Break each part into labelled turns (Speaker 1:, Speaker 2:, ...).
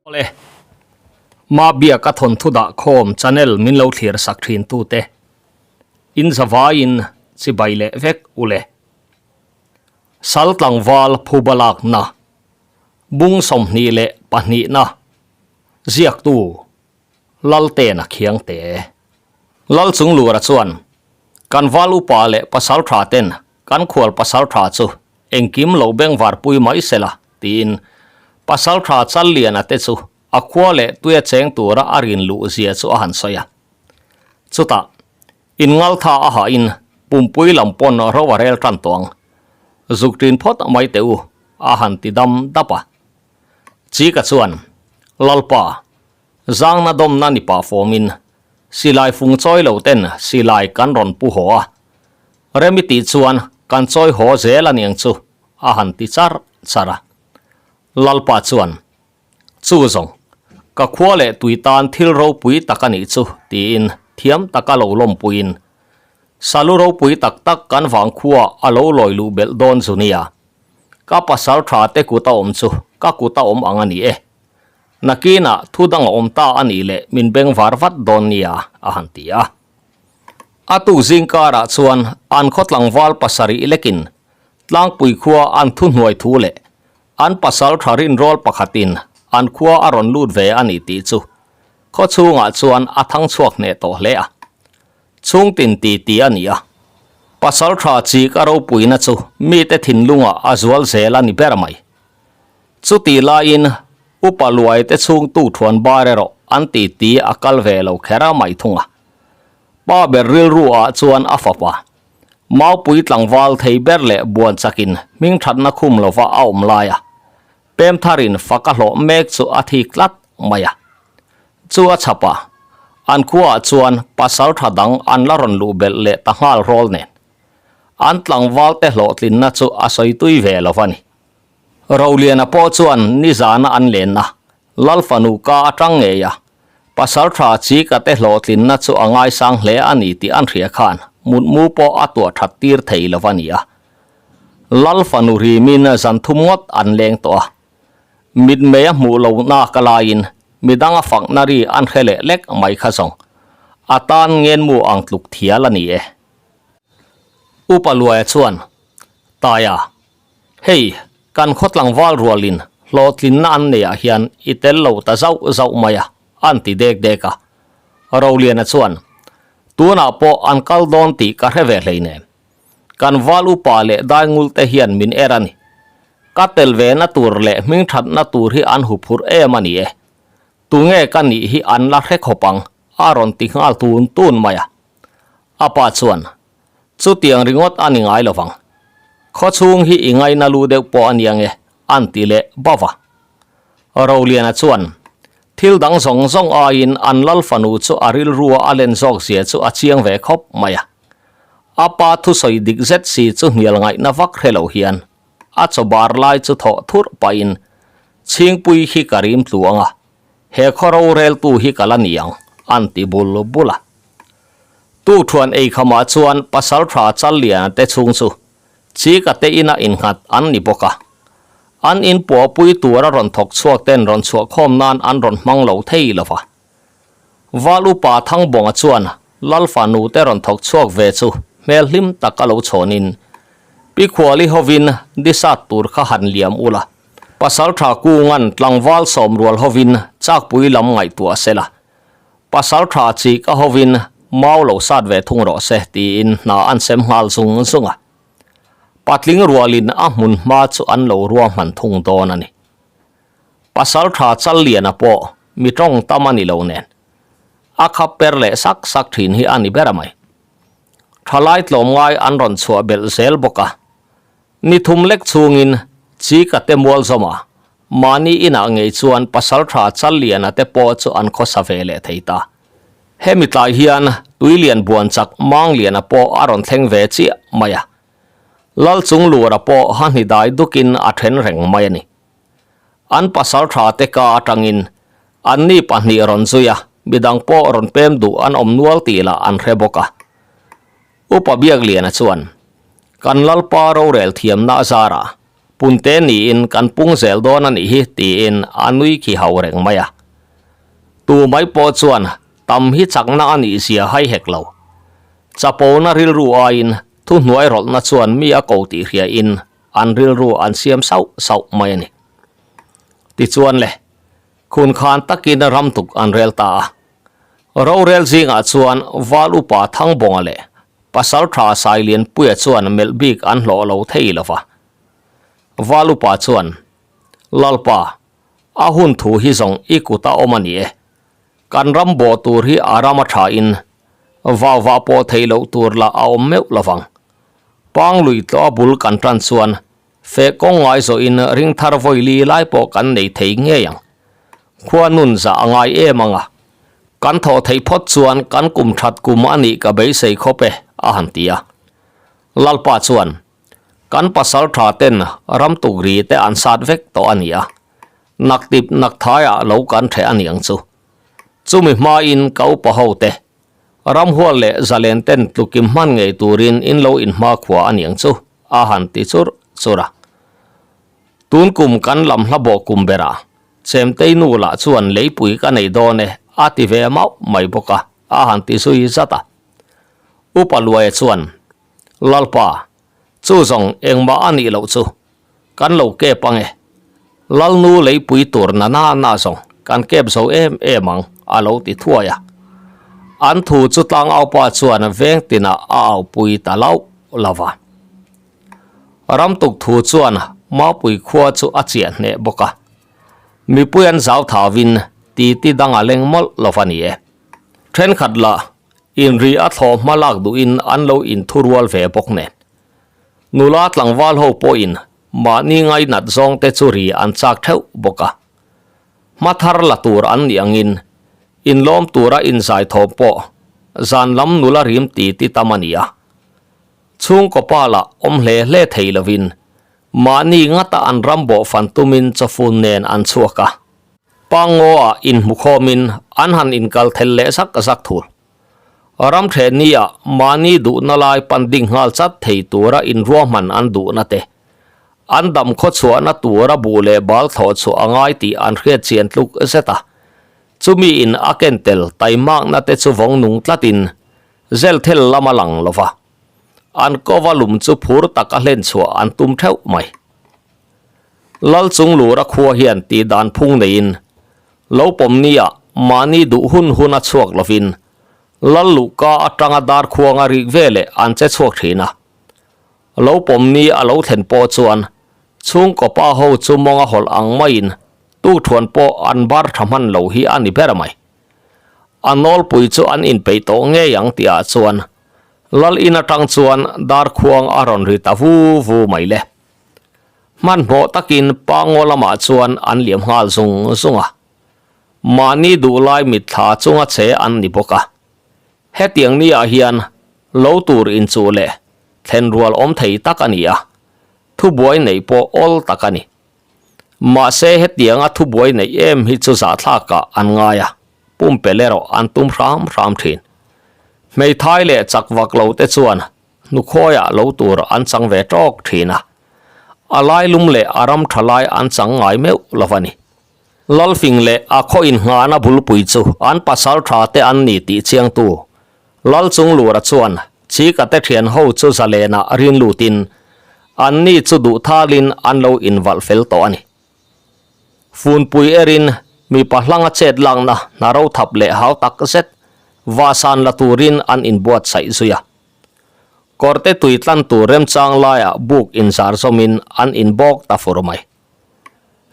Speaker 1: Awle. Ma biak a thawnthu dah khawm channel min lo thlir sak thin tute. In zavaiin chibai leh vek ule. Sal tlangval phuba lakna bung 22 na ziaktu Laltena Khiangte. Lal Chunglura chuan kan val upa leh pasal tha ten kan khual pasal tha chu engkim lo bengvar pui mai sela tiin pasal tha Challiana te chu a khua leh tuia cheng tura a rin luh zia chu a han sawi a. Chutah inngaltha a hahin pumpui lam pawn ro a rel tan tawh ang. Zuk ṭin phawt mai teh u a han ti dam dap a. Chika chuan, Lalpa, zangna dawmna ni pah fawmin silai fung chawi lo ten silai kan rawn pu haw a. Remi tih chuan kan chawi haw zel a niang chu a han ti char char a. Lalpa chuan, Chu zawng, ka khua leh tui tan thil ropui tak a nih chu tiin thiam taka lo lawmpuiin Salu ropui tak tak kan vang khua a lo lawi luh belh dawn zu nia. Ka pasal tha te kut a awm chu ka kut a awm ang a ni e. Nakinah thu dang a awm ta a nih leh min beng var vat dawn nia a han ti a. A tu zingkarah chuan an khaw tlangval pasarih lekin tlangpui khua an thu hnuai thu leh an pasal tha rinrawl pakhatin an khua a rawn lut ve a ni tih chu khaw chhungah chuan a thang chhuak hneh tawh hle a. Chhungtin ti ti a ni a. Pasal tha chik a ropuina chu mite thinlungah a zual zel a ni ber mai. Chutih laiin Upa Luai te chhungtu thuan bar erawh an ti ti a kal ve lo kher a mai thung a. Pa ber rilru ah chuan a fapa Maupui tlangval thei ber leh buan chakin hming thatna khum lova a awm lai a, pem tharin fak a hlawh mek chu a thik tlat mai a. Chu a chhap a, an khuaah chuan pasal tha dang an la rawn luh belh leh ta nghal rawl nen. An tlangval te hlawhtlinna chu a sawi tui ve lo a ni. Roliana pawh chuan nizana an lenna Lal fanu ka atang ngei a, pasal tha Chika te hlawhtlinna chu a ngaisang hle a ni tih an hria khan mutmu pawh a tuah that tir thei lo a ni a. Lal fanu rimin zan thum ngawt an leng tawh a. Mitmei a hmuh lo nak a laiin midang a fakna ri an hre leh lek mai kha zawng a tan ngenmu ang tluk thial a ni e. Upa Luaia chuan, Taia, Hei, kan khaw tlangval rualin hlawhtlinna an neiah hian i tel lo ta zauh zauh mai a, an ti dek dek a. Roliana chuan, Tunah pawh an kal dawn tih ka hre ve hleinem. Kan val upa leh daingul te hian min er a ni. Ka tel ve na tur leh hmingthatna tur hi an huphurh em a ni e. Tunge ka nih hi an la hre khawp ang, a rawn ti nghal tun tun mai a. A pa chuan, Chutiang ringawt a ni ngai lovang. Khawchhung hi i ngaina lu deuh pawh a nia nge, an ti leh bauh a. Roliana chuan, Thil dang zawng zawng aiin an lal fanu chu a rilrua a len zawk zia chu a chiang ve khawp mai a. A pa thusawi dik zet si chu hnial ngaihna vak hre lo hian a chaw bar lai chu thawh thurh pahin Chhingpui hi ka rim tlu ang a, he khaw roreltu hi ka la ni ang, an ti bul bul a. Tu thuan ei khamah chuan pasal tha Challiana te chhung chu Chika te ina innghat an ni bawk a. An in puahpui tura rawn thawk chhuak ten rawn chhuah khawm nan an rawn hmang lo thei lo va. Val upa Thangbawnga chuan Lal fanu te rawn thawk chhuak ve chu hmel hlim tak a lo chhawnin Pi Khuali hovin disat tur kha han liam ula, pasal tha kungan tlangval sawmrual hovin chakpui lam ngaihtuah sela, Pasal tha chi ka hovin mau lo sat ve thung rawh se tiin hna an sem nghal zung zung a. Patling rualin a hmun hma chu an lo rua hman thung dawn a ni. Pasal tha Challiana pawh mi tawng tam a ni lo nen a khap per leh sak sak thin hi a ni ber mai. Thalai tlawmngai an rawn chhuah belh zel bawk a. Ni thum lek chhungin chi ka te mual zawm a, mahni inah ngei chuan pasal tha Challiana te pawh chu an khawsa ve leh thei ta. Hemi tlai hian Tuilian buan chak Mangliana pawh a rawn thleng ve chiah mai a. Lal chung lura pawh ha hni dai dukin a then reng mai a ni. An pasal tha te ka atangin anni pahnih rawn zui a, midang pawh rawn pem duh an awm nual tih lah an hre bawk a. Upa Biakliana chuan, Kan Lalpa rorel thiamna a zarah Punte niin kan pung zel dawn a nih hi tiin a nui khi hau reng mai a. Tu mai pawh chuan tam hi chakna a nih zia hai hek lo. Chapona rilru aiin thuhnuai rawlhna chuan mi a ko tih hriain an rilru an siam sauh sauh mai a ni. Tichuan le, khun khan takin ramtuk an rel ta a. Rorel zingah chuan Val Upa Thangbawnga leh Pasaltha Sailianpuia chuan melh bik an hlawh lo thei lo va. Val Upa chuan, Lalpa, a hun thu hi zawng i kut a awm a ni e. Kan ram bawh tur hi a ram a thain vau vah pawh theih loh tur lah a awm meuh lo vang. Panglui tlawh a bul kan tan chuan Feh kawng ngai zawhin ring thar vawi li lai pawh kan nei thei ngei ang. Khua nun zah a ngai em ang a. Kan thawh theih phawt chuan kan kum that kum a nih ka beisei khawp e, a han ti a. Lalpa chuan, Kan pasal tha ten ram tukri te an sat vek tawh a ni a. Naktip nakthaiah lo kan ṭheh a niang chu. Chumi hmain ka upa ho te, Ramhual leh zalen ten tlukim hman ngei turin in lo inhmakhua a niang chu, a han ti chur chur a. Tun kum kan lam hla bawh kum berah Chemtei nu lah chuan leipui ka nei dawn e a ti ve mauh mai bawk a, a han ti zui zat a. Upa Luaia chuan, Lalpa, chu zawng engmah a nih loh chu, Kan lo kep ang e. Lalnu leipui tur na na na zawng kan kep zo em em ang, a lo ti thuai a. An thu chu tlangaupa chuan veng tinah a aupui ta lauh lo va. Ramtuk thu chuan Mapui khua chu a chiah hneh bawk a. Mipui an zau thauin titi dang a leng mawlh lo va ni e. Thenkhat lah inri a thlawh hma lak duhin an lo inthurual ve bawk nen. Nula tlangval ho pawhin mahni ngainat zawng te chu ri an chak theuh bawk a. Hma thar la tur an nih angin inlawm tura inzai thawm pawh zan lam nula rim ti ti tam a ni a. Chhungkaw pa lah awm hle hle thei lovin mahni ngata an ram bawh fan tumin chawfun nen an chhuak a. Pangngaw-ah inhmukhawmin an han inkal thel leh zak zak thul. Ram thehnia mahni duhna lai pan ding nghal chat thei tura inruahman an duhna te, an dam khawchhuahna tura buh leh bal thlawh chhuah a ngai tih an hriat chian tluk zet a. Chumi in a ken tel taimakna te chu vawng nung tlatin zel thel lam a lang lo va, an kova lum chu phur tak a hlen chhuah an tum theuh mai. Lal chung lura khua hian tih dan phung neiin Lo pawm nia mahni duh hun hun a chhuak lovin Lal luhka atanga dar khuanga rik veleh an che chhuak thin a. Lo pawm ni a lo thlen pawh chuan chhungkaw pa ho chu mawnga hawlh ang maiin tukthuan pawh an bar tha hman lo hi a ni ber mai. A nawlpui chu an inpeih tawh ngei ang tihah chuan Lal in atang chuan dar khuang a rawn ri ta vu vu mai le. Hmanhmawh takin Pangaw lamah chuan an liam nghal zung zung a. Mahni duhlai mitthla chunga che an ni bawk a. Hetiang niah hian lo tur inchuh leh thlen rual awm thei tak a ni a, thubuai neih pawh awl tak a ni. Mahse hetianga thubuai neih em hi chu zahthlakah an ngai a, pumpelh erawh an tum hram hram thin. Hmeithai leh chak vak lo te chuan Hnukhawiah lo tur an chang ve tawk thin a, a lailum leh a ram tha lai an chang ngai meuh lo a ni. Lalfing leh a khaw inngahna bulpui chu an pasal tha te an ni tih chiangtu Lalchunglura chuan Chikate thian ho chu zalenah rin lutin anni chu duhthalin an lo invalh fel tawh a ni. Funpui erin mipa hlanga chet lakna hna ro thap leh hau tak zet vahsan la turin an inbuatsaih zui a. Kawrte tui tlan tur remchang laiah buk inzar zawmin an inbawk ta fur mai.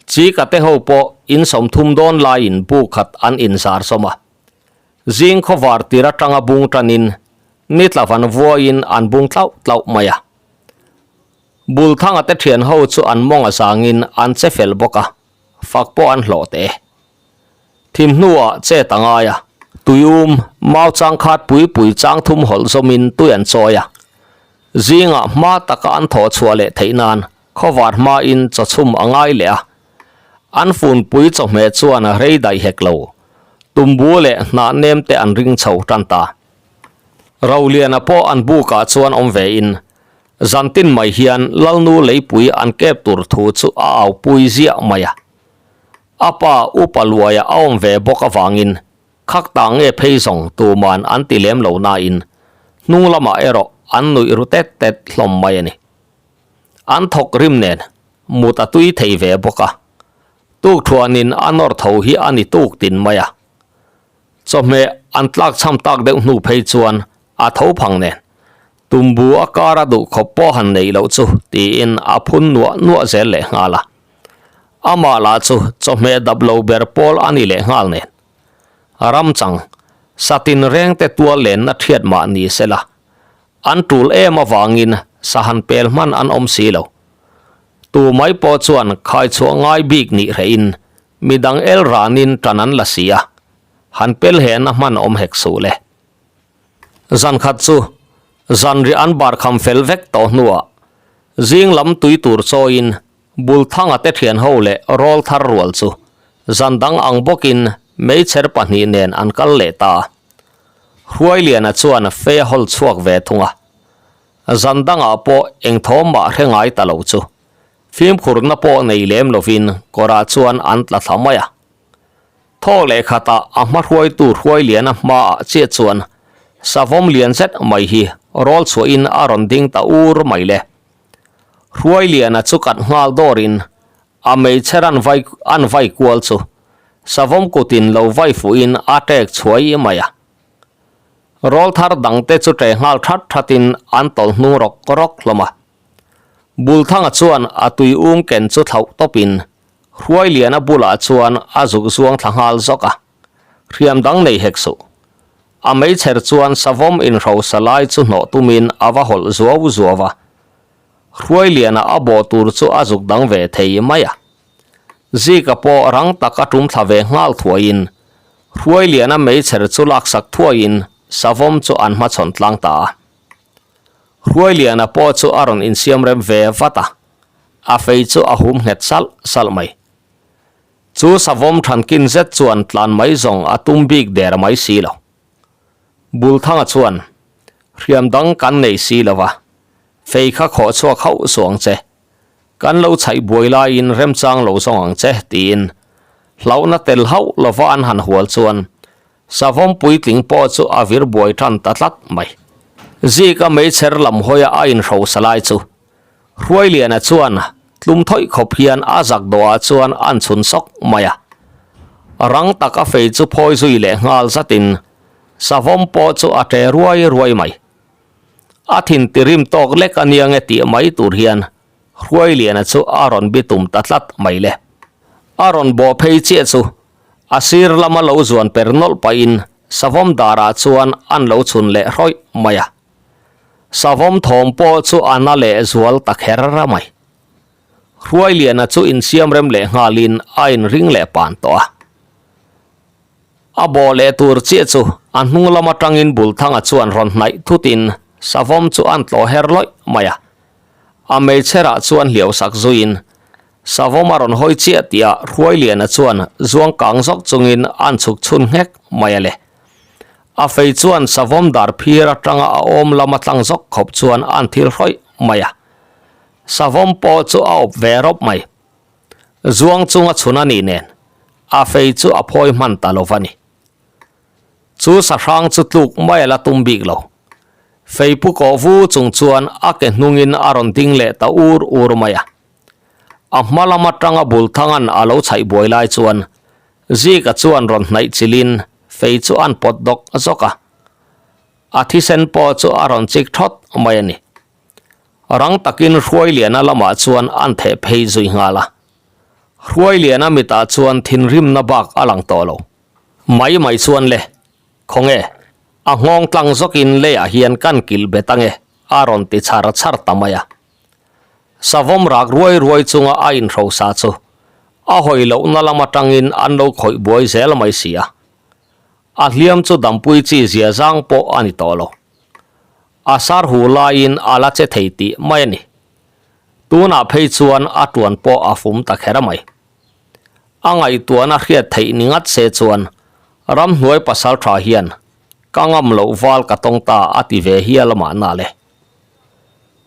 Speaker 1: Chika te ho pawh in 30 dawn laiin buk khat an inzar zawm a. Zing khawvar tir atanga bung tanin ni tla van vuaiin an bung tlauh tlauh mai a. Bulthanga te thian ho chu an mawng a zangin an che fel bawk a, fak pawh an hlawh teh e. Thim hnuah chet a ngai a, tuium, mau chang khat pui pui chang thum hawlh zawmin tui an chawi a. Zingah hma taka an thawh chhuah leh theih nan khawvar hmain chawchhum a ngai leh a. An funpui chawhmeh chuan rei daih hek lo, tumbu leh hnah nem te an ring chho tan ta. Roliana pawh an bukah chuan awm vein. Zantin mai hian Lalnu leipui an kep tur thu chu a aupui ziah mai a. A pa Upa Luaia a awm ve bawk avangin khak ta nge phei zawng tuman an ti lem lo nain hnung lamah erawh an nuih ru tet tet hlawm mai a ni. An thawk rim nen mut a tui thei ve bawk a, tukthuanin a nawr tho hi a ni tuk tin mai a. Chawhmeh an tlak chham tak deuh hnu phei chuan a tho phang nen tumbu a kar a duh khawp pawh han neih loh chu tiin a phun nuah nuah zel leh nghal a. Amah lah chu chawhmeh dap lo ber pawl a ni leh nghal nen. Ram chang, satin reng te tual lenna thiat mah ni se la, an tul em avangin sa han pel hman an awm si lo. Tu mai pawh chuan khaichhuah ngai bik nih hrehin midang el ranin tan an la si a, han pel hehna hman awm hek suh le. Zan khat chu zanriah an bar kham fel vek tawh hnuah zing lam tui tur chawiin Bulthanga te thian ho leh rawl thar rual chu zan dang ang bawkin meichher pahnih nen an kal leh ta a. Hruailiana chuan fei a hawl chhuak ve thung a. Zan dangah pawh eng thawm mah hre ngai ta lo chu fimkhurna pawh nei lem lovin kawrah chuan an tla thla mai a. Thaw leh khatah a hma hruaitu Hruailiana hmaah chiah chuan savawm lian zet mai hi rawl chhuahin a rawn ding ta ur mai le. Hruailiana chu kat nghal dawrin a meichher an vai an vai kual chu savawm kutin lo vai fuhin a tek chhuai mai a. Rawl thar dangte chu ṭe nghal that thatin an tawlh hnung rawk rawk hlawm a. Bulthanga chuan a tui ung ken chu thlauh tawpin Hruailiana bulah chuan a zuk zuang thla nghal zawk a, hriam dang nei hek suh. A meichher chuan savawm inhrosa lai chu hnawh tumin a va hawlh zuau zuau a, Hruailiana a bawh tur chu a zuk dang ve thei mai a. Zika pawh rang tak a tum thla ve nghal thuaiin Hruailiana meichher chu laksak thuaiin savawm chu an hmachhawn tlang ta a. Hruailiana pawh chu a rawn insiam rem ve vat a, a fei chu a hum nghet salh salh mai. Chu savawm thankin zet chuan tlan mai zawng a tum bik der mai si lo. Bulthanga chuan, Hriam dang kan nei si lo va, fei kha khawh chhuak hauh suh ang che. Kan lo chhaih buai laiin remchang lo zawng ang che, tiin hlauhna tel hauh lova an han hual chuan Savawm puitling pawh chu a vir buai tan ta tlat mai. Zika meichher lam hawia a inhrosa lai chu Hruailiana chuan tlum thawih khawp hian a zak dawhah chuan an chhun sawk mai a. Rang tak a fei chu phawi zui leh nghal zatin savawm pawh chu a ṭe ruai ruai mai. A thin tirim tawk lek a nia nge tih mai tur hian Hruailiana chu a rawn bitum ta tlat mai le. A rawn bawh phei chiah chu A sir lama lo zuan per nawlh pahin savawm darah chuan an lo chhun leh hrawih mai a. Savawm thawm pawh chu a na leh zual ta kher mai. Hruailiana chu insiam rem leh nghalin a inring leh pan tawh a. A bawh leh tur chiah chu a hnung lam atangin Bulthanga chuan rawn hnaih thutin savawm chu an tlawh her lawih mai a. A meichherah chuan hliau sak zuiin Savawm a rawn hawi chiah tih ah Hruailiana chuan zuang kang zawk chungin an chhuk chhun nghek mai a le. A fei chuan savawm dar phir atanga a awm lama tlang zawk khawp chuan an thil hrawih mai a. Savawm pawh chu a awp ve rawp mai. Zuang chunga chhun a nih nen a fei chu a phawi hman ta lo va ni. Chu sahrang chu tluk mai a la tum bik lo. Fei pu kawh vu chung chuan a ke hnungin a rawn ding leh ta ur ur mai a. A hma lam atanga Bulthanga'n a lo chhaih buai lai chuan Zika chuan rawn hnaih chilhin fei chu an pawt dawk zawk a. A thisen pawh chu a rawn chik thawt mai a ni. Rang takin Hruailiana lamah chuan an theh phei zui nghal a. Hruailiana mitah chuan thinrimna bak a lang tawh lo. Mai mai chuan le, khawnge, a nghawng tlang zawkin leiah hian kan kilh bet ange a rawn ti chhar chhar ta mai a. Savawm rak ruai ruai chunga a inhrosa chu a hawi lohna lam atangin an lo khawih buai zel mai si a. A hliam chu dampui chi zia zang pawh a ni tawh lo. A sar hu laiin a la che thei tih mai a ni. Tunah phei chuan a tuan pawh a fum ta kher mai. A ngaihtuahna hriat theih ni ngat se chuan ramhnuai pasal tha hian ka ngam loh val ka tawng ta a ti ve hial mahna le.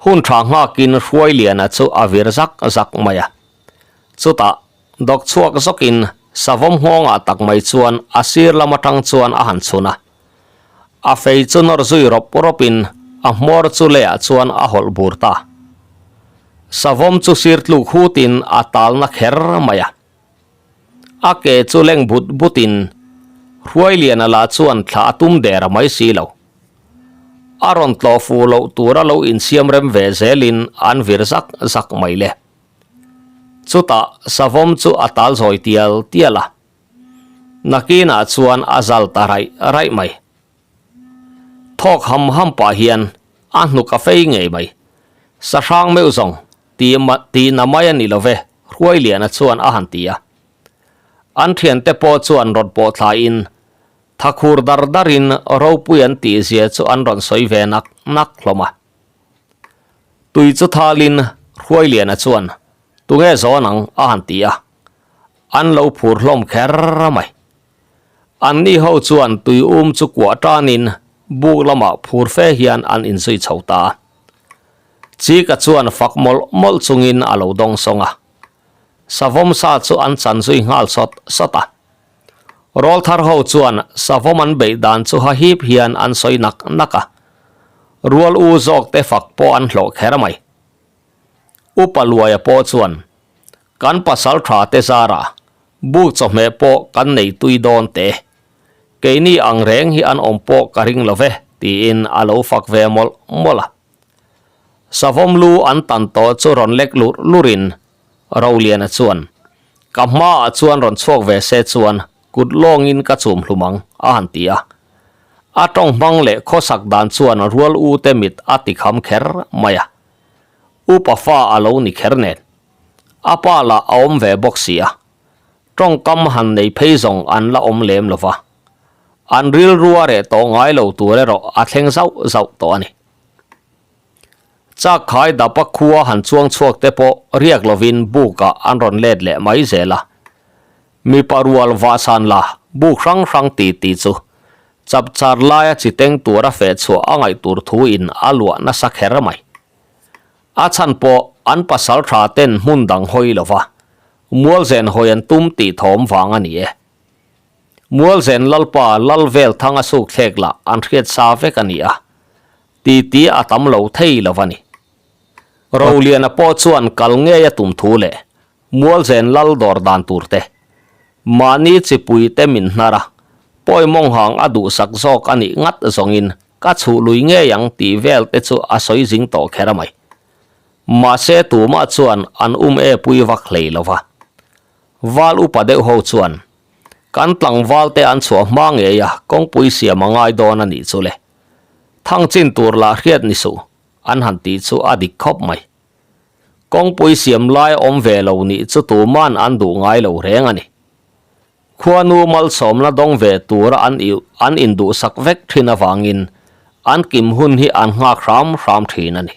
Speaker 1: Hun tha nghakin Hruailiana chu a vir zak zak mai a. Chutah, dawk chhuak zawkin savawm nghawngah tak mai chuan a sir lam atang chuan a han chhun a. A fei chu nawr zui rawp rawpin a hmawr chu leiah chuan a hawlh bur ta. Savawm chu sir tluk hutin a talna kher mai a. A ke chu leng but butin Hruailiana lah chuan thla a tum der a mai si lo. A rawn tlawh fuh loh tura lo insiam rem ve zelin an vir zak zak mai le. Chutah savawm chu a tal zawi tial tial a. Nakinah chuan a zal ta raih raih mai. Thawk ham ham pah hian a hnuk a fei ngei mai. Sahrang meuh zawng ti ti na mai a ni lo ve, Hruailiana chuan a han ti a. An thiante pawh chuan rawn pawh thlaiin thakhur dar darin ropui an tih zia chu an rawn sawi ve nak nak hlawm a. Tui chu thalin Hruailiana chuan tunge zawn ang a han ti a. An lo phur hlawm kher mai. Anni ho chuan tui um chu kuah tanin buk lamah phur fe hian an inzui chho ta a. Chika chuan fak mawlh mawlh chungin a lo dawng sawng a. Savawm sa chu an chan zui nghal sawt sawt a. Rawlthar ho chuan savawm an beih dan chu hahip hian an sawi nak nak a. Rual u zawk te fak pawh an hlawh kher mai. Upa Luaia pawh chuan Kan pasal tha te zara buk chawhmeh pawh kan nei tui dawn te. Keini ang reng hi an awm pawh ka ring lo ve, tiin a lo fak ve mawlh mawlh a. Savawm lu an tan tawh chu rawn lek lurh lurhin Roliana chuan, Ka hmaah chuan rawn chhuak ve se chuan kut lawngin ka chum hlum ang, a han ti a. A tawng hmang leh khawsak dan chuan rual u te mit a ti kham kher mai a. Upa fa a lo ni kher nen. A pa lah a awm ve bawk si a, tawngkam han nei phei zawng an la awm lem lo va. An rilru a reh tawh ngai lo tur erawh a thleng zauh zauh tawh a ni. Chakkhai dapa khua han chuang chhuak te pawh riak lovin bukah an rawn let leh mai zel a. Mipa rual vahsan la buk hrang hrang ti ti chu chapchar laia chi teng tura feh chhuah a ngaih tur thu in a luah nasa kher mai. A chhan pawh an pasal tha ten hmun dang hawi lo va, Mualzen hawi an tum tih thawm vang a ni e. Mualzen Lalpa Lalvel thanga suk thlek lah an hriat sa vek a ni a, titi a tam lo thei lo va ni. Roliana pawh chuan kal ngei a tum thu leh Mualzen lal dawr dan tur te, mahni chipui te min hnar a, pawi mawnghang a duhsak zawk a nih ngat zawngin ka chhuh lui ngei ang tih vel te chu a sawi zing tawh kher a mai. Mahse tumah chuan an um e pui vak hlei lo va. Val upa deuh ho chuan, Kan tlangval te an chhuah hma ngei a, kawngpui siam a ngai dawn a nih chu le. Thang chin tur lah hriat ni suh, an han tih chu a dik khawp mai. Kawngpui siam lai awm ve lo nih chu tuman an duh ngai lo reng a ni. Khuanu malsawmna dawng ve tura an an induhsak vek thin avangin an kim hun hi an nghak hram hram thin a ni.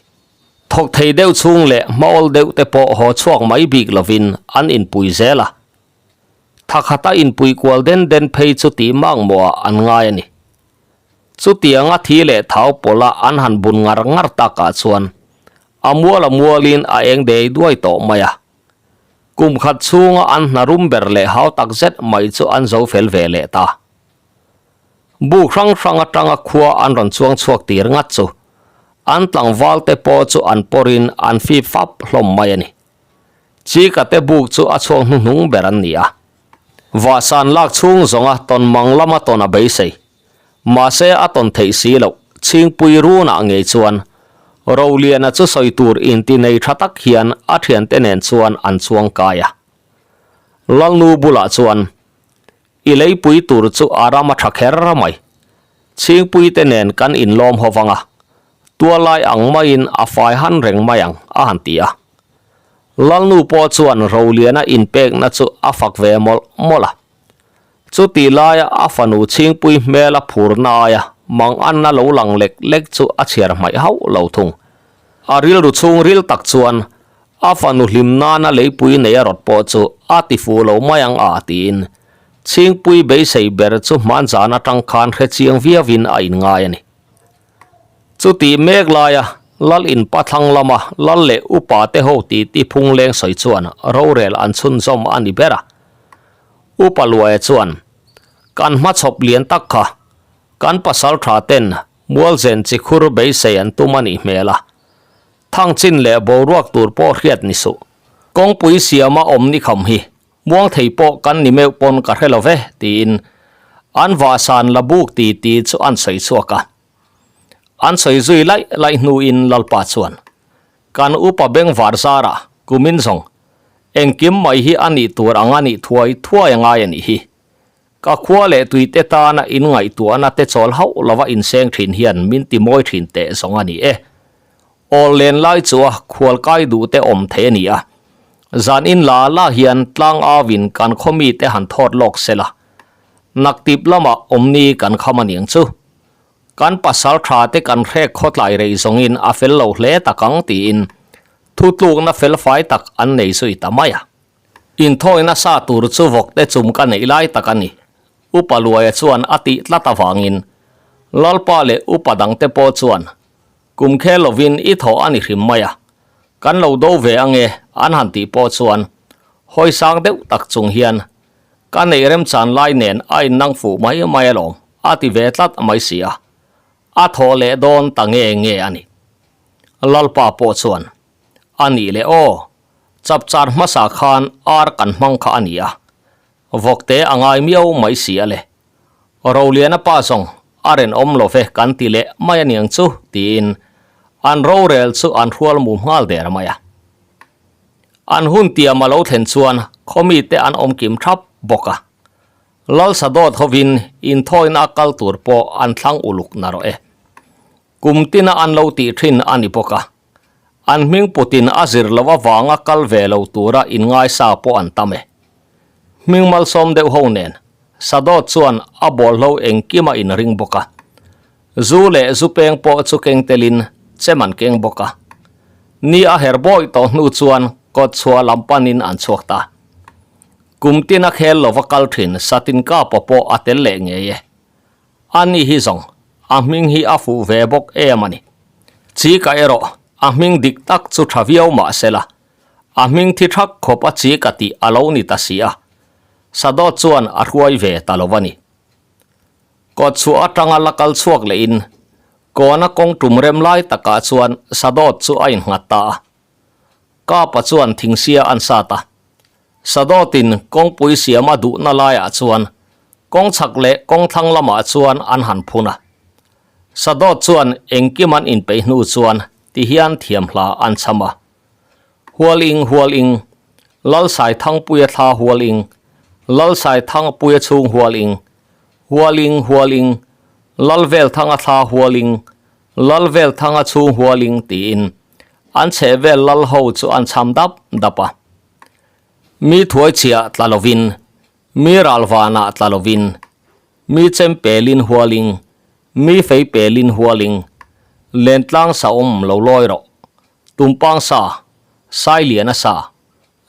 Speaker 1: Thawk thei deuh chhung leh hmaawl deuh te pawh haw chhuak mai bik lovin an inpui zel a. Thakhata inpui kual den den phei chu tih makmawhah an ngai a ni. Chutianga thi leh thau pawla an han bun ngar ngar takah chuan a mual a mualin a eng dei duai tawh mai a. Kum khat chhunga an hna rum ber leh hau tak zet mai chu an zo fel ve leh ta. Buk hrang hrang atanga khua an rawn chuang chhuak tir ngat chu an tlangval te pawh chu an pawrin an fip fap hlawm mai a ni. Chika te buk chu a chhuak hnuhnung ber an ni a. Vahsan lak chhung zawnga tawn mang lama tawn a beisei. Mahse a tawn theih si loh, Chhingpui runah ngei chuan Roliana chu sawi tur inti nei tha tak hian a thiante nen chuan an chuang kai a. Lalnu bulah chuan, I leipui tur chu a ram a tha kher mai. Chhingpui te nen kan inlawm ho vang a, tualai ang maiin a fai han reng mai ang, a han ti a. Lalnu pawh chuan Roliana inpekna chu a fak ve mawlh mawlh a. Chuti laia a fanu Chhingpui hmela phurna aia manganna lo lang lek lek chu a chhiar hmaih hauh lo thung. A rilru chhungril tak chuan a fanu hlim nana leipui nei a rawt pawh chu a ti fu lo mai ang a tiin Chhingpui beisei ber chu hmanzan atang khan hrechiang viauin a inngai a ni. Chutih mek laia Lal in pathlang lama lal leh upa te ho titi phungleng sawi chuan rorel an chhunzawm a ni ber a. Upa Luaia chuan, Kan hmachhawp lian tak kha kan pasal tha ten Mualzen chi khur beisei an tum a nih hmel a. Thangchin leh boruak tur pawh hriat ni suh. Kawngpui siama awm ni kham hi Muang thei pawh kan ni meuh pawn ka hre lo ve, tiin an vahsan la buk ti ti chu an sawi chhuak a. An sawi zui laih laih hnuin Lalpa chuan, Kan upa bengvar zarah kumin zawng engkim mai hi a nih tur ang a nih thuai thuai a ngai a nih hi. Ka khua leh tuite tana inngaihtuahna te chawl hauh lova inseng thin hian min ti mawi thin teh zawng a ni e. Awl len lai chu a khual kai duh te awm thei a ni a. Zan in la la hian tlang au in kan khaw mi te han thawt lawk se la. Naktip lamah awmni kan kham a niang chu. Kan pasal tha te kan hrek khawtlai rei zawngin a fel lo hle tak ang tiin thutlukna felfai tak an nei zui ta mai a. Inthawina sa tur chu vawkte chum ka neih lai tak a ni. Upa Luaia chuan a tih tlat avangin Lalpa leh upa dangte pawh chuan kum khel lovin i thawh a ni hrim mai a, kan lo do ve ange an han tih pawh chuan hawi sang deuh tak chung hian ka neih remchan lai nen a innang fuh mai mai alawm a ti ve tlat mai si a, a thawh leh dawn ta nge nge a ni. Lalpa pawh chuan a nih leh aw, chapchar hmasa khan ar kan hmang kha a ni a, vawkte a ngai miau mai si a le. Roliana pa zawng a rinawm lo ve kan ti leh mai a niang chu tiin an rorel chu an hrual mum nghal der mai a. An hun tiam a lo thlen chuan khawmite an awm kim thap bawk a. Lalsa dawt hovin inthawina kal tur pawh an thlang uluk narawh e. Kum tina an lo tih thin a ni bawk a. An hming putin a zir loh avanga kal ve lo tura inngaisa pawh an tam e. Hming malsawm deuh ho nen Sadawt chuan a bawlhlo engkim a inring bawk a. Zu leh zu peng pawh chu keng telin chem an keng bawk a. Ni a her bawi tawh hnu chuan kawt chhuah lam panin an chhuak ta. Kum tina khel lova kal thin Satin Kapa pawh a tel leh ngei e. A ni hi zawng, a hming hi a fuh ve bawk em a ni. Chika erawh a hming dik tak chu tha viau mah se la, a hming thi thak khawp a chika tih a lo ni ta si a, Sadawt chuan a hruai ve ta lo a ni. Kawtchhuah atanga la kal chhuak lehin kawna kawng tum rem lai takah chuan Sadawt chu a innghat ta a. Kapa chuan thingsia an sat a. Sadawtin kawngpui siam a duhna laiah chuan kawng chhak leh kawng thlang lamah chuan an han phun a. Sadawt chuan engkim an inpeih hnu chuan ti hian thiam hla an chham a. Hual ing hual ing, Lalsai Thangpuia thla hual ing, Lalsai Thangpuia chhung hual ing, Hual ing hual ing, Lalvelthanga thla hual ing, Lalvelthanga chhung hual ing tiin an chhehvel lal ho chu an chham dap dap a. Mi thuai chhiah tla lovin, mi ral vanah tla lovin, mi chem pelin hualing, mi fei pelin hualing, lentlang sa awm lo lawi rawh, tumpang sa, sailian a sa,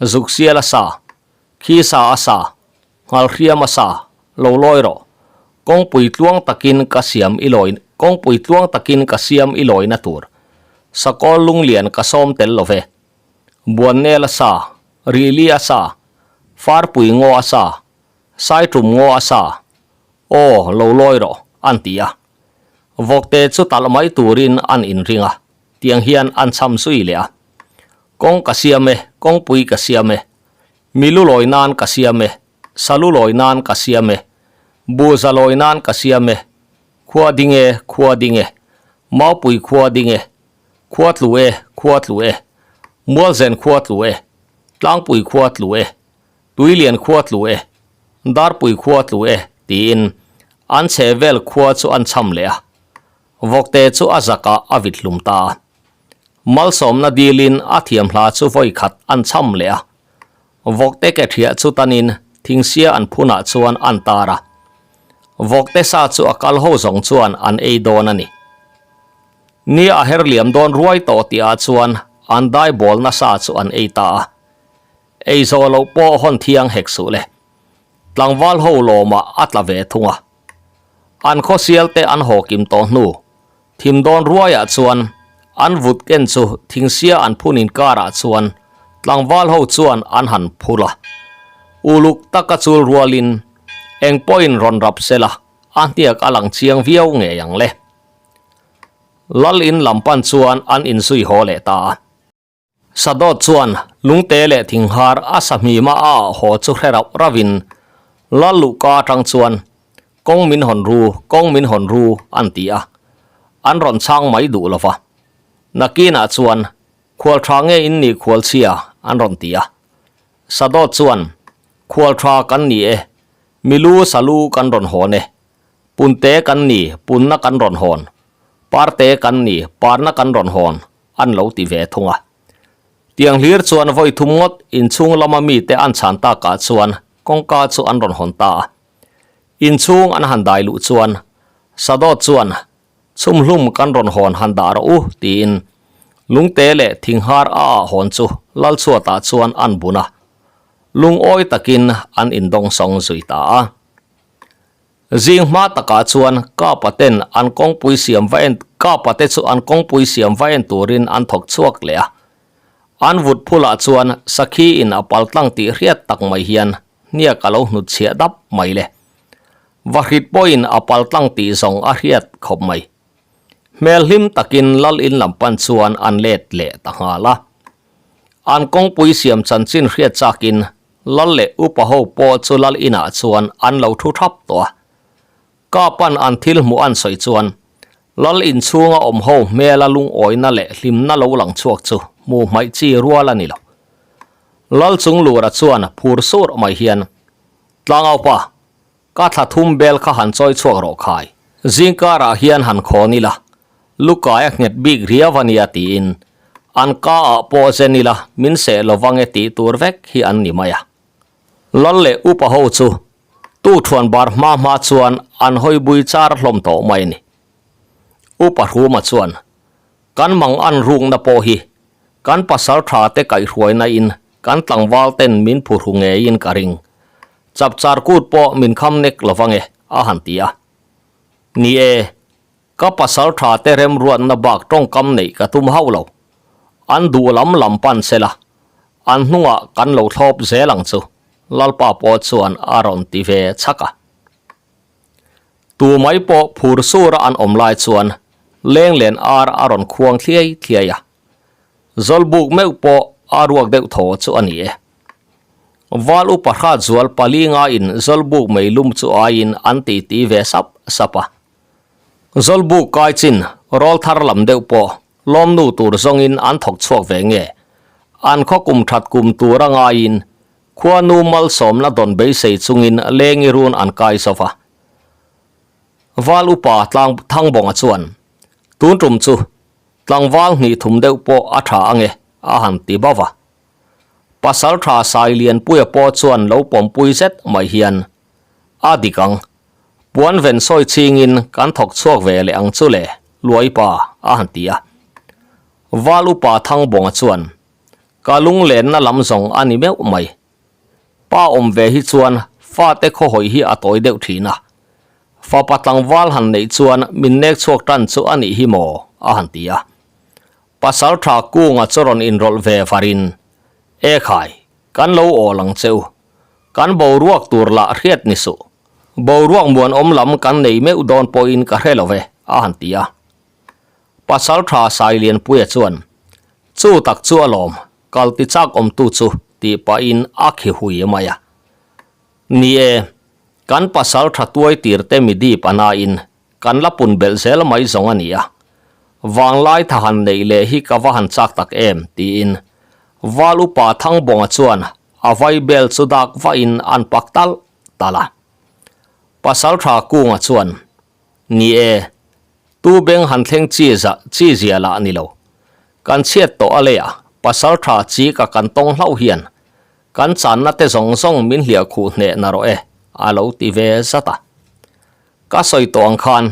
Speaker 1: zuksial a sa, khi sa a sa, nghalhriam a sa, lo lawi rawh, kawngpui tluang takin ka siam i lawi, kawngpui tluang takin ka siam i lawina tur, sakawl lunglian ka sawm tel lo ve. Buannel a sa, Rili a sa, Farpui ngaw a sa, Saitum ngaw a sa, Aw, lo lawi rawh, an ti a. Vawkte chu talh mai turin an inring a, tiang hian an cham zui leh a. Kawng ka siam e, kawngpui ka siam e, mi lu lawi nan ka siam e, sa lu lawi nan ka siam e, buza lawi nan ka siam e, khua ding e, khua ding e, maupui khua ding e, Khua tlu e, khua tlu e, Mualzen khua tlu e, Tlangpui khua tlu e, Tuilian khua tlu e, Darpui khua tlu e tiin an chhe vel khua chu an chham leh a. Vawkte chu a zakah a vit hlum ta a. Malsawmna dilin a thiam hla chu vawi khat an chham leh a. Vawkte ke thiah chu tanin thingsia an phunah chuan an tar a. Vawkte sa chu a kal ho zawng chuan an ei dawn a ni. Ni a her liam dawn ruai tawh tihah chuan an dai bawl nasa chu an ei ta a. Ei zawh loh pawh hawn thiang hek suh le. Tlangval ho lawmah a tla ve thung a. An khawsial te an haw kim tawh hnu thim dawn ruaiah chuan An vut ken chu thingsia an phun inkarah chuan tlangval ho chuan an han phur a. Uluk taka chul rualin eng pawhin rawn rap sela a hniak a lang chiang viau ngei ang le. Lal in lam pan chuan an inzui haw leh ta a. Sadawt chuan lungte leh thinghar a sahmima a ah haw chu hre rauh rauhin Lal luhka atang chuan Kawng min hawn ru, kawng min hawn ru an ti a, an rawn chhang mai duh lo va. Nakinah chuan Khual tha nge in nih khual chhia an rawn ti a. Sadawt chuan Khual tha kan ni e, milu salu kan rawn hawn e, punte kan ni punna kan rawn hawn, parte kan ni parna kan rawn hawn an lo ti ve thung a. Tiang hlir chuan vawi thum ngawt inchhung lama mite an chhan takah chuan kawngka chu an rawn hawn ta a. Inchhung an han dai luh chuan Sadawt chuan chhumhlum kan rawn hawn han dah rawh u tiin lungte leh thinghar a ah hawn chu Lalchhuatah chuan an bun a. Lungawi takin an indawngsawng zui ta a. Zing hma takah chuan Kapa ten an kawngpui siam va en Kapa te chu an kawngpui siam va en turin an thawk chhuak leh a. An vut phulah chuan Sakhi in a pal tlang tih hriat tak mai hian hniak a lo hnut chhiah dap mai le. Vahrit pawhin a pal tlang tih zawng a hriat khawp mai. Hmel hlim takin Lal in lam pan chuan an let leh ta nghal a. An kawngpui siam chanchin hriat chakin Lal leh upa ho pawh chu lal inah chuan an lo thu thap tawh a. Kapan an thil hmuh an sawi chuan lal inchhunga awm ho hmela lungawina leh hlimna lo lang chhuak chu hmuh hmaih chi rual a ni lo. Lal chung lura chuan phur sur mai hian, Tlangaupa, ka thla thum bel kha han chawi chhuak rawh khai. Zingkarah hian han khawn ila, lukai a nghet bik riau a nia tiin an ka ah pawh zen ila min seh lo vang e tih tur vek hi an ni mai a. Lal leh upa ho chu tu thuan bar hma hma chuan an hawi bui char hlawm tawh mai a ni. Upa Hruma chuan kan mang an rukna pawh hi kan pasal tha te kaihhruaina in kan tlangval ten min phuhru ngeiin ka ring. Chapchar kut pawh min kham nek lo vang e a han ti a. Ni e, Ka pasal tha te remruatna bak tawngkam neih ka tum hauh lo. An duh lam lam pan se la, an hnungah kan lo thlawp zel ang chu, Lalpa pawh chuan a rawn ti ve chhak a. Tu mai pawh phur sura an awm lai chuan lenglen ar a rawn khuang thliai thliai a. Zawlbuk meuh pawh a ruak deuh thaw chu a ni e. Val upa hrat zual pali ngaiin zawlbuk meilum chu aiin an titi ve sap sap a. Zawlbuk kai chin rawl thar lam deuh pawh lawmnu tur zawngin an thawk chhuak ve nge? An khaw kum that kum tur a ngaiin khuanu malsawmna dawn beisei chungin lengi run an kai zo va. Val upa tlang Thangbawnga chuan, Tun tum chu tlangval hnih thum deuh pawh a tha ange a han ti bauh va. Pasal tha Sailianpuia pawh chuan lo pawmpui zet mai hian a dik ang. Puan ven sawi chingin kan thawk chhuak ve leh ang chu le, Luai pa a han ti a. Val upa Thangbawnga chuan, Ka lunglenna lam zawng a ni meuh mai. Pa awm ve hi chuan fate khawhawi hi a tawi deuh thin a. Fapa tlangval han neih chuan min nek chhuak tan chu a nih hi maw? a han ti a. Pasal tha kunga chu rawn inrawlh ve varin, E khai, kan lo awl ang che u. Kan boruak tur lah hriat ni suh. Boruak muanawm lam kan nei meuh dawn pawhin ka hre lo ve, a han ti a. Pasal tha Sailianpuia chuan, Chu tak chu alawm, kal ti chak awmtu chu, tih pahin a khi hui mai a. Ni e, kan pasal tha tuai tir te mi dip a nain kan la pun belh zel mai zawng a ni a. Vanglai tha han neih leh hi ka va han chak tak em, tiin Val upa Thangbawnga chuan A vai bel chu dak vahin an pak talh talh a. Pasal tha kunga chuan, Ni e, tu beng han thleng chi za chi zia lah ni lo. Kan chhiat tawh a leia pasal tha chi ka kan tawng hlauh hian kan channa te zawng zawng min hliah khuh hneh na rawh e, a lo ti ve zat a. Ka sawi tawh ang khan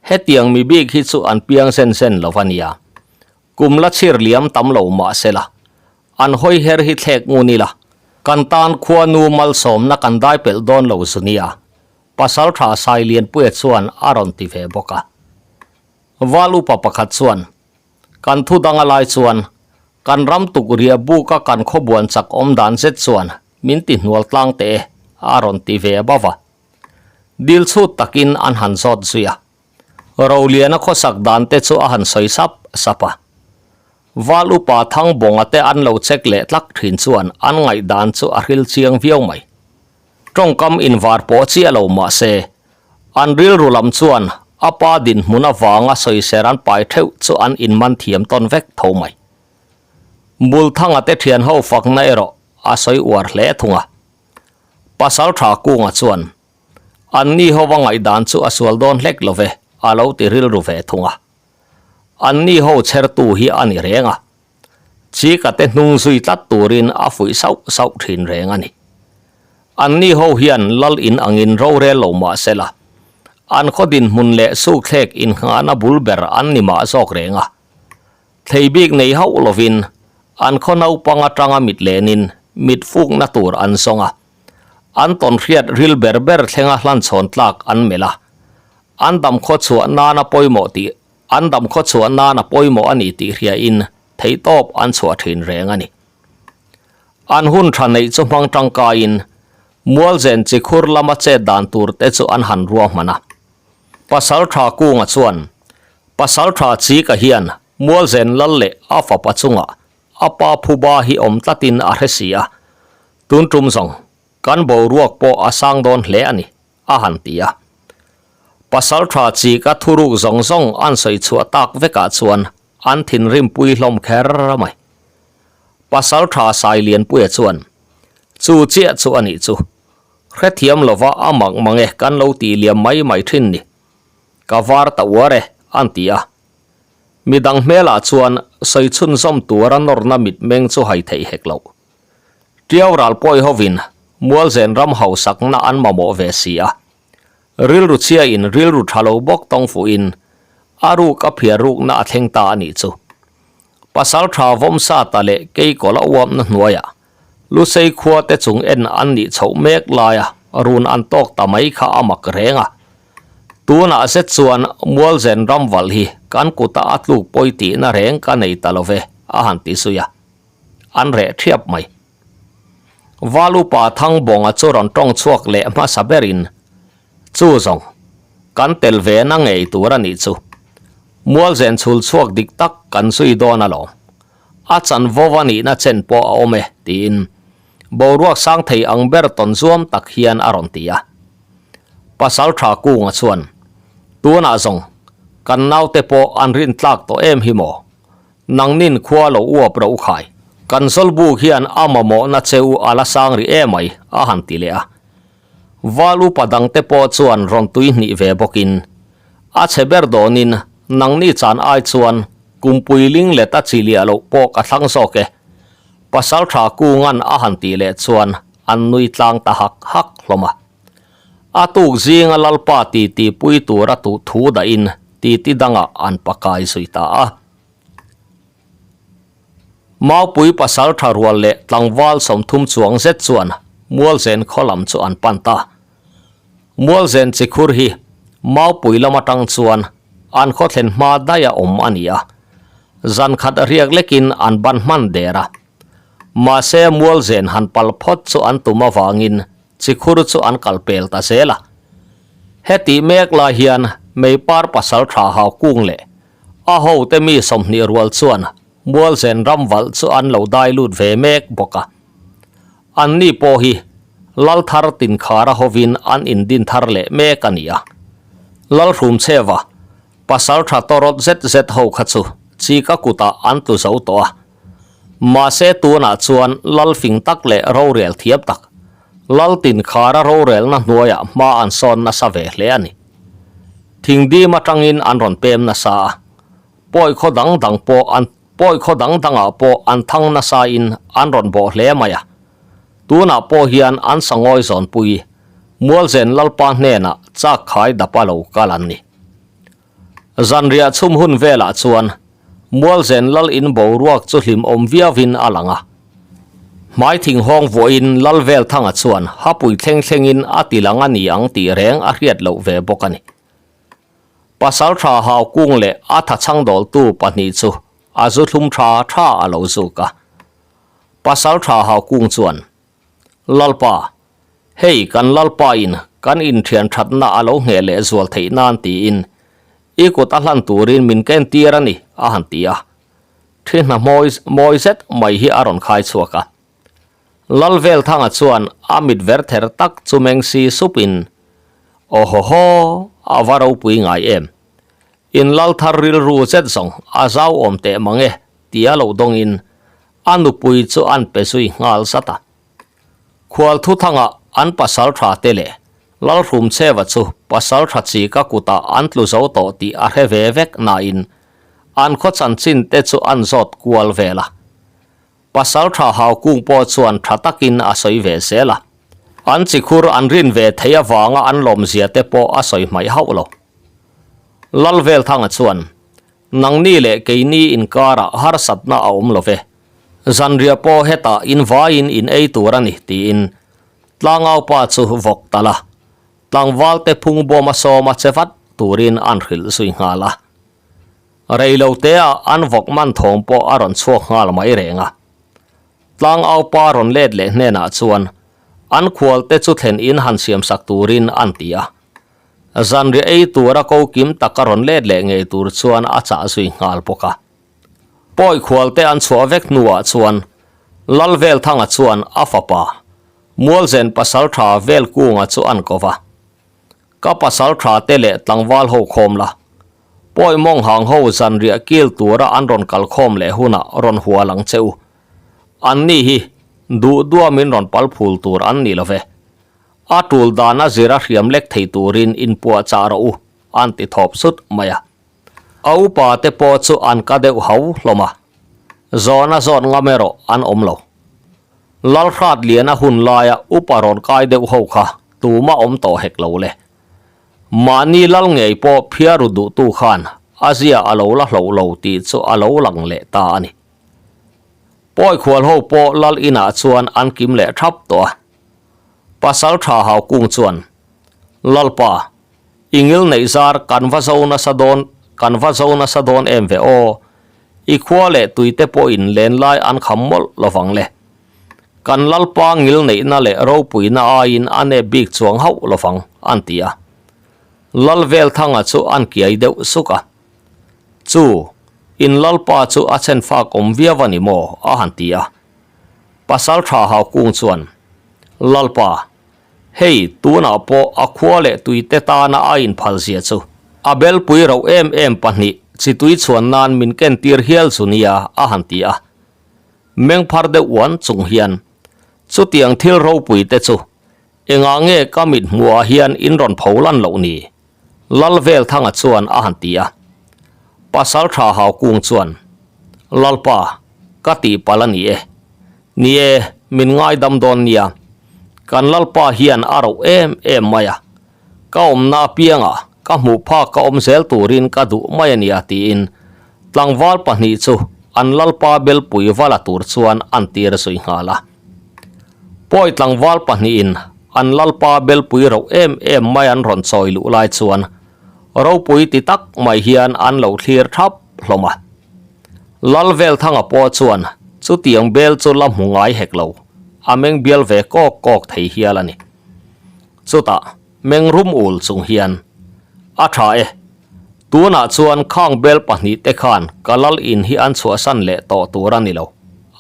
Speaker 1: hetiang mi bik hi chu an piang zen zen lo a nia. Kum la chhir liam tam lo mah se la, an hawi her hi thlek ngun ila, kan tan khuanu malsawmna kan dai pelh dawn lo zu nia, Pasal tha Sailianpuia chuan a rawn ti ve bawk a. Val upa pakhat chuan, Kan thu dang a lai chuan kan ram tukriah buka kan khawbuan chak awm dan zet chuan min ti hnual tlang teh e, a rawn ti ve bauh a. Dil chhut takin an han zawt zui a. Roliana khawsak dan te chu a han sawi sap sap a. Val upa Thangbawnga te an lo check leh tlak thin chuan an ngaihdan chu a hril chiang viau mai. Tawngkam invar pawh chiah lo mah se, an rilru lam chuan a pa dinhmun avanga sawiser an pai theuh chu an inman thiam tawn vek tho mai. Bulthanga te thianho fakna erawh a sawi uar hle thung a. Pasal tha kunga chuan, An ni hova ngaihdan chu a sual dawn hlek lo ve, a lo ti rilru ve thung a. An ni ho chhertu hi a ni reng a. Chika te hnung zui tlat turin a fuih sauh sauh thin reng a ni. An ni ho hian lal in angin rorel lo mah se la, an khaw dinhmun leh sukthlek innghahna bul ber an ni mah zawk reng a. Thlei bik nei hauh lovin an khaw naupang atanga mit lenin mit fukna tur an zawng a. An tawnhriat ril ber ber thlenga hlanchhawn tlak an melh a. An damkhaw chhuah nana pawimawh tih An damkhaw chhuah nan a pawimawh a ni tih hriain theihtawp an chhuah thin reng a ni. An hun tha neih chu hmang tangkaiin Mualzen chikhur lama chet dan tur te chu an han ruahman a. Pasal tha Kunga chuan Pasal tha Chika hian Mualzen lal leh a fapa chungah a pa phuba hi awm tlatin a hre si a, tun tum zawng kan boruak pawh a sang dawn hle a ni. a han ti a. Pasaltha chika thuruk zawng zawng an sawi chhuah tak vekah chuan an thinrim pui hlawm kher mai. Pasaltha Sailianpuia chuan, Chu chiah chu a nih chu. Hrethiam lova a mak mang e kan lo tih liam mai mai thin ni. Ka var ta uar e, an ti a. Midang hmelah chuan sawi chhunzawm tura nawrna mitmeng chu hai theih hek loh. Tiau ral pawi hovin Mualzen ram hausakna an mamawh ve si a. Rilru chhiain rilru tha lo bawk tawng fuhin a ruk a phiar rukna a thleng ta a nih chu. Pasal tha Vawmsata leh Keikawla uapna hnuaiah Lusei khua te chung en an nih chhoh mek laia run an tawk ta mai kha a mak reng a. Tunah zet chuan Mualzen ram valh hi kan kuta a tluk pawi tihna reng ka nei ta lo ve a han ti zui a. An reh thiap mai. Val upa Thangbawnga chu rawn tawng chhuak leh hmasa berin, Chu zawng, kan tel ve na ngei tur a nih chu. Mualzen chhul chhuak dik tak kan zui dawn alawm. A chanvo a nihna chen pawh a awm e, tiin boruak sang thei ang ber tawn zuam tak hian a rawn ti a. Pasal tha Kunga chuan, Tunah zawng, kan naute pawh an rintlak tawh em hi maw? Nangnin khua lo uap ro khai. Kan Zawlbuk hian a mamawhna che u a la sang rih emai, a han ti leh a. Val upa dangte pawh chuan rawn tui hnih ve bawkin, A chhe ber dawnin nangni chan ai chuan kumpui ling let a chi liah loh pawh ka thlang zawk e. Pasaltha Kungan a han tih leh chuan an nui tlang ta hak hak hlawm a. A tuk zinga Lalpa titi pui tura tuh thu dahin titi dangah an pakai zui ta a. Maupui pasal tha rual leh tlangval 30 chuang zet chuan Mualzen khaw lam chu an pan ta. Mualzen chikhur hi Maupui lam atang chuan an khaw thlen hma daih a awm a ni a. Zan khat riak lekin an ban hman der a. Mahse Mualzen han pal phawt chu an tum avangin Chikhur chu an kal pel ta zel a. Hetih mek lai hian Meipar pasal tha hau kung leh a hote mi 20 rual chuan Mualzen ram valh chu an lo dai lut ve mek bawk a. Anni pawh hi Lalthar Tinkhara hovin an indin thar leh mek a ni a. Lalhrumchheva pasal tha tawrawt zet zet ho kha chu chika kutah an tlu zo tawh a. Mahse tunah chuan lal fing tak leh rorel thiam tak, lal tinkhara rorelna hnuaiah hma an sawn nasa ve hle a ni. Thingdim atangin an rawn pem nasa a, pawi khaw dang dang pawh an pawi khaw dang dangah pawh an thang nasain an rawn bawh hle mai a. Tunah pawh hian an sangawi zawnpui Mualzen Lalpa hnenah chak khai dapa lo kal an ni. Zanriah chhum hun velah chuan Mualzen lal in boruak chu hlim awm viauin a lang a. Hmai thing hawng vuahin lal vel thanga chuan hapui thleng thlengin a ti lang a ni ang tih reng a hriat loh ve bawk a ni. Pasal tha hau kung leh a tha chhang dawltu pahnih chu a zu thlum tha tha a lo zuk a. Pasaltha Haukung chuan, Lalpa, hei kan Lalpa in kan inthian thatna a lo ngheh leh zual theih nan tiin i kut a hlan turin min ken tir a ni, a han ti a. Thi hna mawi mawi zet mai hi a rawn khai chhuak a. Lalvelthanga chuan a mit ver ther tak chu meng si supin, Aw haw haw, a va ropui ngai em? In lal thar rilru zet zawng a zau awm teh mang e, tia lo dawngin a nupui chu an pe zui nghal zat a. Khual thuthanga an pasal tha te leh Lalhrumcheva chu pasal tha chi ka kutah an tlu zo tawh tih a hre ve vek nain an khaw chanchin te chu an zawt kual vel a. Pasal tha Haukung pawh chuan tha takin a sawi ve zel a. An chikhur an rin ve theih avanga an lawmzia te pawh a sawi hmaih hauh lo. Lalvelthanga chuan, Nangni leh keini inkarah harsatna a awm lo ve. Zanriah pawh hetah in vaiin in ei tur a ni, tiin Tlangaupa chu vawk tal a, tlangvalte phungbawm a sawm a che vat turin an hrilh zui nghal a. Reilotea an vawk man thawm pawh a rawn chhuak nghal mai reng a. Tlangaupa rawn let leh hnenah chuan an khualte chu thlen in han siamsak turin an ti a. Zanriah ei tura ko kim tak a rawn let leh ngei tur chuan a chah zui nghal bawk a. Pawi khualte an chhuah vek hnuah chuan Lalvelthanga chuan a fapa Mualzen pasaltha Velkunga chu an ko va. Ka pasal tha te leh tlangval ho khawm la. Pawi mawng hang ho zanriah kil tura an rawn kal khawm leh hunah rawn hual ang che u. An ni hi duh duamin rawn pal phul tur an ni lo ve. A tul dan a zira hriam lek thei turin inpuah chah rawh u, an ti thawp sut mai a. A upa te pawh chu an ka deuh hau hlawm a, zawhna zawt ngam erawh an awm lo. Lalhrat liana hun laia upa rawn kai deuh ho kha tuma awm tawh hek lo le. Mahni lal ngei pawh phiaru duhtu khan a zia a lo la hloh lo tih chu a lo lang leh ta a ni. Pawi khual ho pawh lal inah chuan an kim leh thap tawh a. Pasal tha hau kung chuan, Lalpa, i ngil neih zar kan va zo nasa dawn kan va zo nasa dawn em ve aw, i khua leh tuite pawhin lenlai an kham mawlh lovang le. Kan Lalpa ngil neihna leh ropuina aiin a nep bik chuang hauh lovang, an ti a. Lalvelthanga chu an kiai deuh suk a. Chu, in Lalpa chu a chhenfak awm viau a ni maw? a han ti a. Pasaltha Haukung chuan, Lalpa, hei tunah pawh a khua leh tuite tana a inphal zia chu a belpui rauh em em pahnih chi tui chhuan nan min kentir hial chu nia, a han ti a. Meng phar deuh uan chung hian, Chutiang thil ropui te chu engah nge ka mit hmuhah hian in rawn pho lan loh ni? Lalvelthanga chuan a han ti a. Pasaltha Haukung chuan, Lalpa, ka tihpalh a ni e. Ni e, min ngaidam dawn nia. Kan Lalpa hian a roh em em mai a. Ka awmna apiangah ka hmuh phak ka awm zel turin ka duh mai a nia tiin tlangval pahnih chu an lalpa belpui va la tur chuan an tir zui nghal a. Pawi tlangval pahnihin an lalpa belpui roh em em mai an rawn chawi luh lai chuan ropui ti tak mai hian an lo thlir thap hlawm a. Lalvelthanga pawh chuan chutiang bel chu la hmu ngai hek lo, a meng bial ve kawk kawk thei hial a ni. Chutah meng rum ul chung hian, A tha e, tunah chuan khang bel pahnihte khan ka lal in hi an chhuahsan leh tawh tur a ni lo,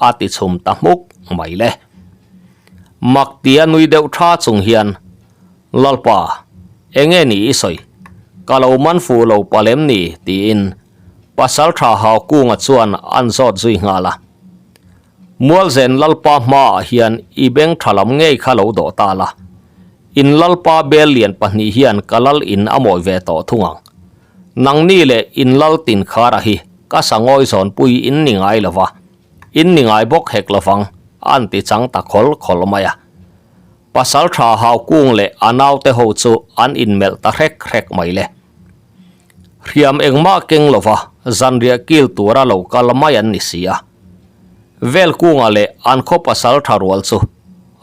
Speaker 1: a ti chhum ta hmuk mai le. Mak tia nui deuh tha chung hian, Lalpa, enge ni i sawi? Ka lo man fuh lo palem ni? tiin Pasaltha Haukunga chuan an zawt zui nghal a. Mualzen Lalpa hmaah hian i beng tha lam ngei kha lo dawh ta la. In Lalpa bel lian pahnih hian ka lal in a mawi ve tawh thung ang. Nangni leh in lal tin khara hi ka sangawi zawnpui in ni ngai lo va, in ni ngai bawk hek lo vang, an ti chang ta khawl khawl mai a. Pasal tha Haukung leh a naute ho chu an inmelh ta hrek hrek mai le. Hriam engmah keng lova zanriah kil tura lo kal mai an ni si a. Velkunga leh an khaw pasal tha rual chu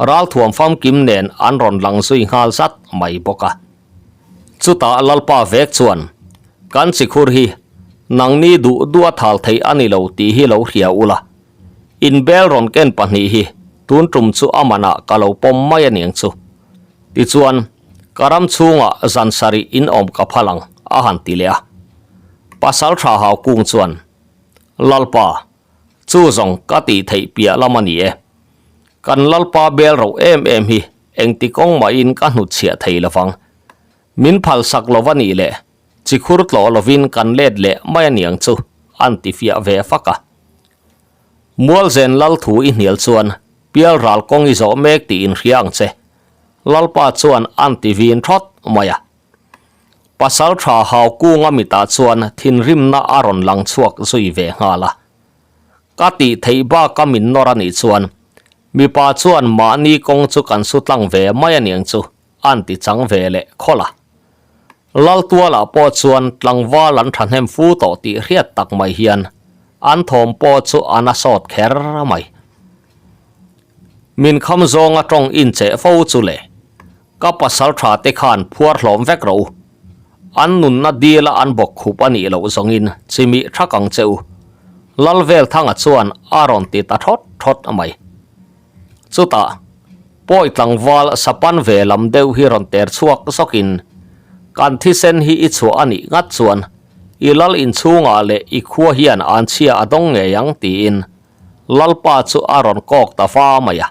Speaker 1: ralthuam famkim nen an rawn lang zui nghal zat mai bawk a. Chutah Lalpa vek chuan, Kan chikhur hi. Nangni duh duh a thal theih a ni lo tih hi lo hria ula. In bel rawn ken pahnih hi tun tum chu a manah ka lo pawm mai a niang chu. Tichuan, ka ram chhungah zan sarih in awm ka phal ang, a han ti leh a. Pasal tha hau kung chuan, Lalpa, chu zawng ka tih theih piah lam a ni e. Kan Lalpa bel roh em em hi engti kawng mahin ka hnutchhiah thei lovang. Min phalsak lova nih leh Chi khur tlawh lovin kan let leh mai a niang chu, an ti fiah ve fak a. Mualzen lal thu i hnial chuan pial ral kawng i zawh mek tih inhria ang che, Lalpa chuan an ti vin thawt mai a. Pasal tha hau kunga mitah chuan thinrimna a rawn lang chhuak zui ve nghal a. Ka tih theih baka min nawr a nih chuan mipa chuan mahni kawng chu kan su tlang ve mai a niang chu, an ti chang ve leh khawlh a. Laltualah pawh chuan tlangval an thahnem fu tawh tih hriat tak mai hian an thawm pawh chu a na sawt kher mai. Min kham zawnga tawng incheh fo chu le, ka pasal tha te khan phuar hlawm vek rawh u. An nunna dila an bawk khup a nih loh zawngin chimih thak ang che u. Lalvelthanga chuan a rawn ti ta thawt thawt mai. Chutah, pawi tlangval sapan ve lam deuh hi rawn ter chhuak zawkin, Kan thisen hi i chhuah a nih ngat chuan i lal inchhungah leh i khua hian an chhia a dawng ngei ang tiin Lalpa chu a rawn kawk ta va mai a.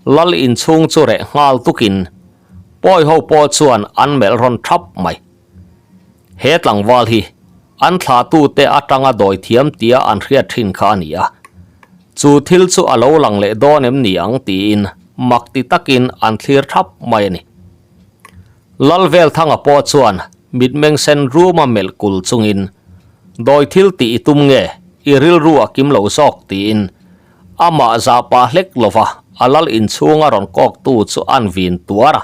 Speaker 1: Lal inchhung chu reh nghal tukin pawi ho pawh chuan an melh rawn thap mai. He tlangval hi an thlahtute atanga dawi thiam tia an hriat thin kha a ni a, chu thil chu a lo lang leh dawn em ni ang tiin mak ti takin an thlir thap mai a ni. Lalvelthanga pawh chuan mitmeng sen ruma melh kul chungin, Dawi thil tih i tum nge, i rilru a kim lo zawk tiin amah zah pah hlek lova a lal inchhunga rawn kawktu chu an vin tuar a.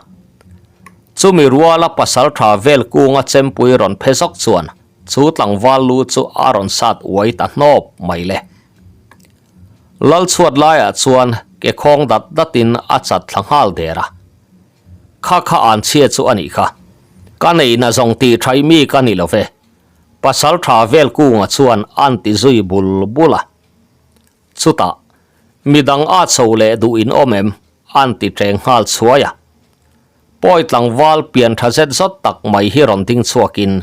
Speaker 1: Chumi ruala pasal tha vel kunga chempui rawn phe zawk chuan chu tlangval lu chu a rawn sat uai ta hnawp mai le. Lal chhuat laiah chuan ke khawng dat datin a chat thla nghal der a. Kha kha an chhia chu a nih kha. Ka neihna zawng tih thaih mi ka ni lo ve. Pasal tha vel kunga chuan an ti zui bul bul a. Chutah, midang a chho leh duh in awm em? an ti ṭeng nghal chhuai a. Pawi tlangval pian ṭha zet zawt tak mai hi rawn ding chhuakin,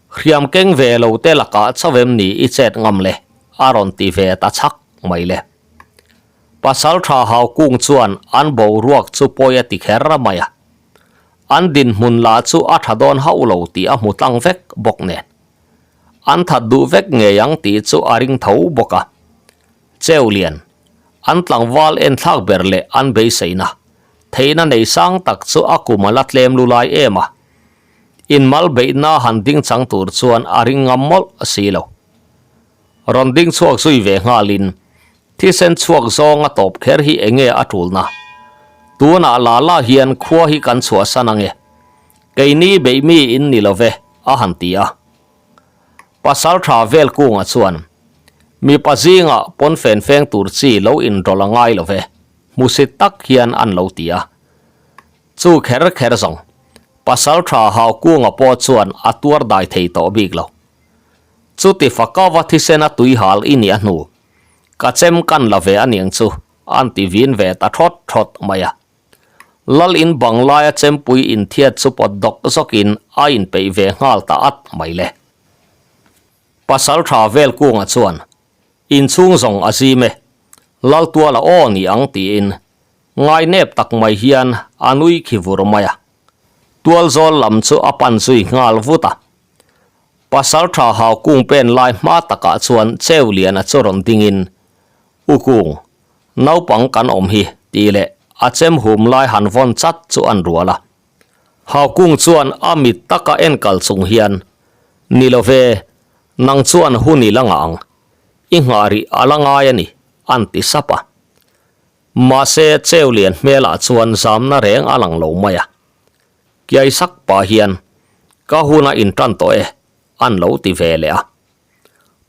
Speaker 1: Hriam keng ve lo te lakah chauh em ni i chet ngam le? a rawn ti ve ta chhak mai le. Pasal ṭha hau kung chuan an boruak chu pawi a ti kher mai a. An dinhmun lah chu a ṭha dawn hauh lo tih a hmu tlang vek bawk nen. An that duh vek ngei ang tih chu a ring tho bawk a. Cheulian, an tlangval enthlak ber leh an beiseina, theihna nei sang tak chu a kum a la tlem lu lai em a. Inmal beihna han ding chang tur chuan a ring ngam mawlh si lo. Rawn ding chhuak zui ve nghalin, thisen chhuak zawng a tawp kher hi enge a tulna? Tunah la la hian khua hi kan chhuahsan ange. Keini beih mi in ni lo ve, a han ti a. Pasal tha vel kunga chuan, Mipa zingah pawn fen feng tur chi lo inrawlh a ngai lo ve, hmusit tak hian an lo ti a. Chu kher kher zawng, pasal tha hau kunga pawh chuan a tuar dai thei tawh bik lo. Chuti fakava thisena tuihal i nih a hnu, ka chem kan la ve a niang chu, an ti vin ve ta thawt thawt mai a. Lal in bang laia chempui inthiat chu pawt dawk zawkin a inpeih ve nghal ta at mai le. Pasal tha vel kunga chuan, Inchhung zawng a zim e, Lal tuala aw ni ang tiin ngainep tak mai hian a nui khi vur mai a. Tualzawl lam chu a pan zui nghal vut a. Pasal tha hau kung pen lai hma takah chuan Cheuliana chu rawn dingin, U Kung, Naupang kan awm hi tih leh a chem hum lai han vawn chat chu an rual a. Haukung chuan a mit taka en kal chung hian, Ni lo ve, nang chuan hun i la ngah ang. I nghah rih a la ngai a ni, an ti sap a. Mahse, Cheulian hmelah chuan zamna reng a lang lo mai a. Kiai sak pah hian, Ka hun a intan tawh e, an lo ti ve leh a.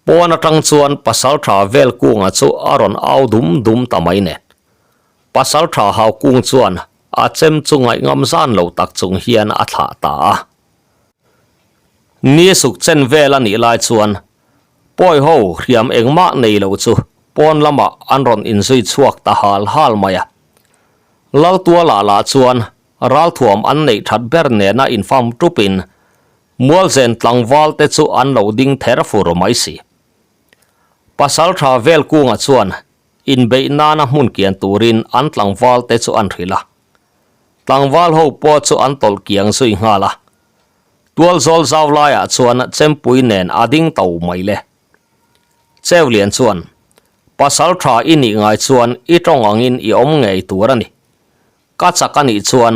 Speaker 1: Pawn atang chuan Pasaltha Velkunga chu a rawn au dum dum ta mai nen. Pasaltha Haukung chuan a chem chu ngaihngam zan lo tak chung hian a thlah ta a. Ni suk chen vel a nih lai chuan Pawi ho hriam engmah nei lo chu pawn lamah an rawn inzui chhuak ta hal hal mai a. Laltuala lah chuan ralthuam an neih that ber nena infam tupin Mualzen tlangval te chu an lo ding ther fur mai si. Pasal tha vel kunga chuan inbeih nana hmun kian turin an tlangval te chu an hrilh a. Tlangval ho pawh chu an tawlh kiang zui nghal a. Tualzawl zau laiah chuan chempui nen a ding to mai le. Cheulian chuan, Pasal tha i nih ngai chuan i tawng angin i awm ngei tur a ni. Ka chak a nih chuan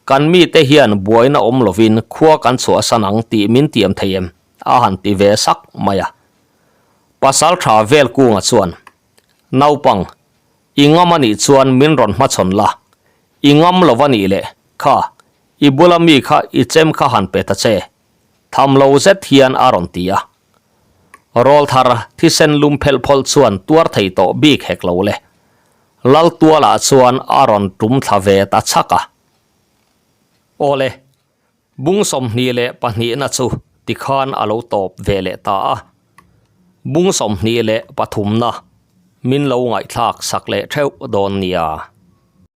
Speaker 1: kan mite hian buaina awm lovin khua kan chhuahsan ang tih min tiam thei em? a han ti ve sak mai a. Pasal tha vel kunga chuan, Naupang, i ngam a nih chuan min rawn hmachhawn la, i ngam lo a nih leh kha i bula mi kha i chem kha han pe ta che, tham lo zet hian a rawn ti a. Rawlthar thisen lum phelh phawlh chuan tuar thei tawh bik hek lo le. Laltualah chuan a rawn tum thla ve ta chhak a. Awle, bung 22na chu tikhan a lo tawp ve leh ta a. Bung 23na min lo ngaihthlak sak leh theuh dawn nia.